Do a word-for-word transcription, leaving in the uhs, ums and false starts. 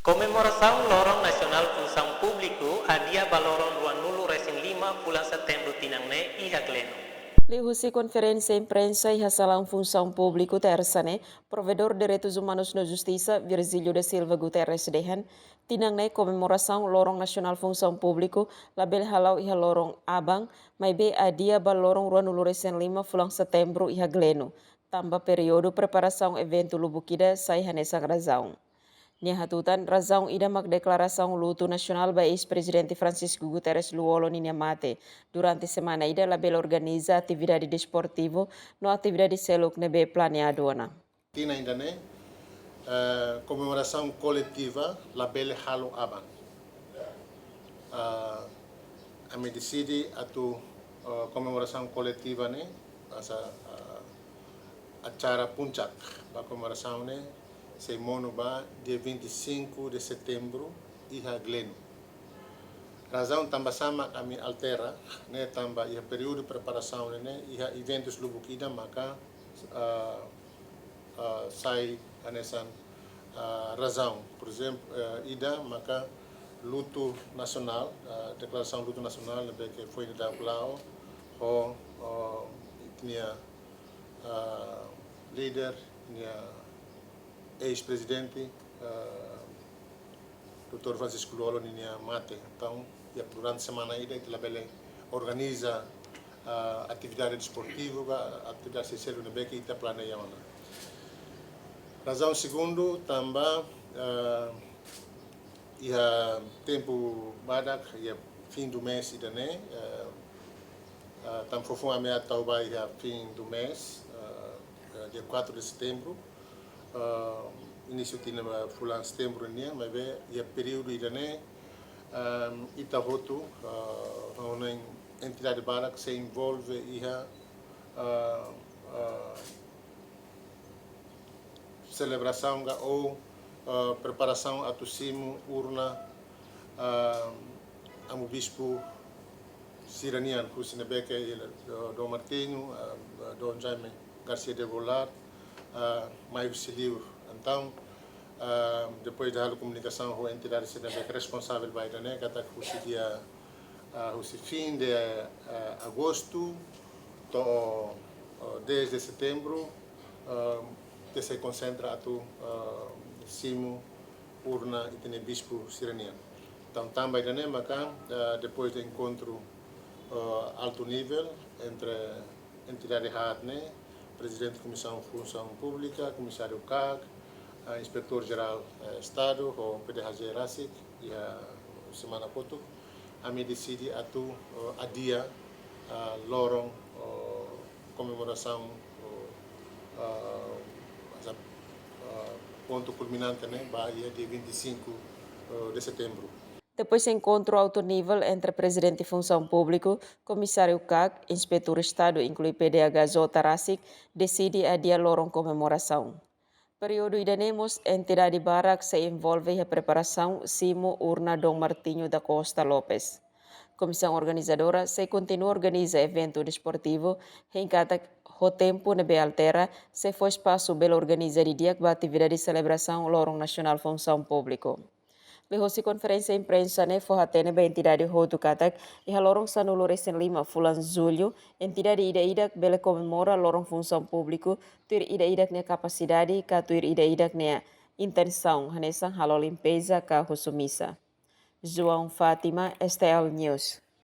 Komemorasaun Loron Nasionál Funsaun Públiku adia ba loron ruanulu resin lima fulan Setembru tinan ne'e iha Gleno. Liuhusi konferénsia imprensa iha Salaun Funsaun Públiku, Tersa ne'e, Provedór Direitus Umanus no Justisa, Virgílio da Silva Guterres, dehan, tinan ne'e komemorasaun Loron Nasionál Funsaun Públiku labele hala'o iha loron aban, maibé adia ba loron ruanulu resin lima fulan Setembru iha Gleno, tanba períodu preparasaun eventu lubuk ida sai hanesan razaun. Nia hatutan, razaun ida mak deklarasaun lutu nasionál ba eis-prezidente Francisco Guterres Lú-Olo ninia mate. Durante semana ida labele organiza atividade desportivu no atividade seluk ne'ebé planeadu ona. Tinan ida-ne'e, eh, komemorasaun koletiva labele halo aban. Ah, ami deside atu, eh, komemorasaun koletiva ne'e, asa, ah, acara puncak ba komemorasaun ne'e sei monu ba dia vinte e cinco de Setembro iha Gleno. Razaun tanba sá mak ami altera ne'e, tanba iha períodu preparasaun ne'e, iha eventus lubuk ida maka, ah, ah, sai hanesan, ah, razaun. Por ezemplu, eh, ida maka lutu nasionál, ah, deklarasaun lutu nasionál ne'ebé ke foin daudauk la'o ho, ho ita-nia, ah, líder, ita-nia eis-prezidente, ah, doutór Francisco Lú-Olo ninia mate. Entaun, iha durante semana ida ita labele organiza, ah, atividade desportivu ka atividade seluk ne'ebé ke ita planeia ona. Razaun segundu, tanba, ah, iha tempu badak, iha fim do mês ida-ne'e, ah, ah, tan foufoun ami atu tau ba iha fim do mês, ah, ah, dia quatro de Setembro, ah, inísiu tinan ba fulan Setembru nian, maibé iha períodu ida-ne'e, ah, ita hotu, ah, ha'u hanoin entidade barak sei envolve iha, ah, ah, selebrasaun ka ou, ah, preparasaun atu simu urna, ah, Amu Bispu sira-nian, husi ne'ebé ke, eh, Dom Martinho, ah, Dom Jaime Garcia de Goulart, ah, mai husi liur. Entaun, ah, depois de halo komunikasaun ho entidade sira ne'ebé ke responsavel ba ida-ne'e, katak husi dia, ah, husi fim de, ah, agostu to'o, ah, dez de Setembru, ah, ita sei konsentra atu, ah, simu urna ita-nia bispu sira-nian. Entaun, tanba ida-ne'e maka, ah, depois de enkontru, ah, altu nivel entre entidade haat ne'e, Prezidente Komisaun Funsaun Públika, Komisáriu KAK, ah, Inspetór Jerál, eh, Estadu, ho PDHJ rasik, iha semana kotuk, ami deside atu, eh, adia, ah, loron, eh, komemorasaun, eh, ah, asa, ah, pontu kulminante ne'e ba iha dia vinte e cinco, eh, de Setembru. Depois de enkontru altu nivel entre Prezidente Funsaun Públiku, Komisáriu KAK, Inspetór Estadu, inklui PDHJ rasik, deside adia loron komemorasaun. Períodu ida-ne'e mós entidade barak sei envolve iha preparasaun simu urna Dom Martinho da Costa Lopes. Komisaun organizadora sei kontinua organiza eventu desportivu, hein katak ho tempu ne'ebé altera, sei fó espasu bele organiza didi'ak ba atividade selebrasaun Loron Nasionál Funsaun Públiku. Liuhusi konferénsia imprensa ne'e fó hatene ba entidade hotu katak, iha loron sanulu resin lima fulan Jullu, entidade ida-idak bele komemora Loron Funsaun Públiku, tuir ida-idak nia kapasidade, ka tuir ida-idak nia intensaun, hanesan halo limpeza ka husu misa. João Fátima, STL News.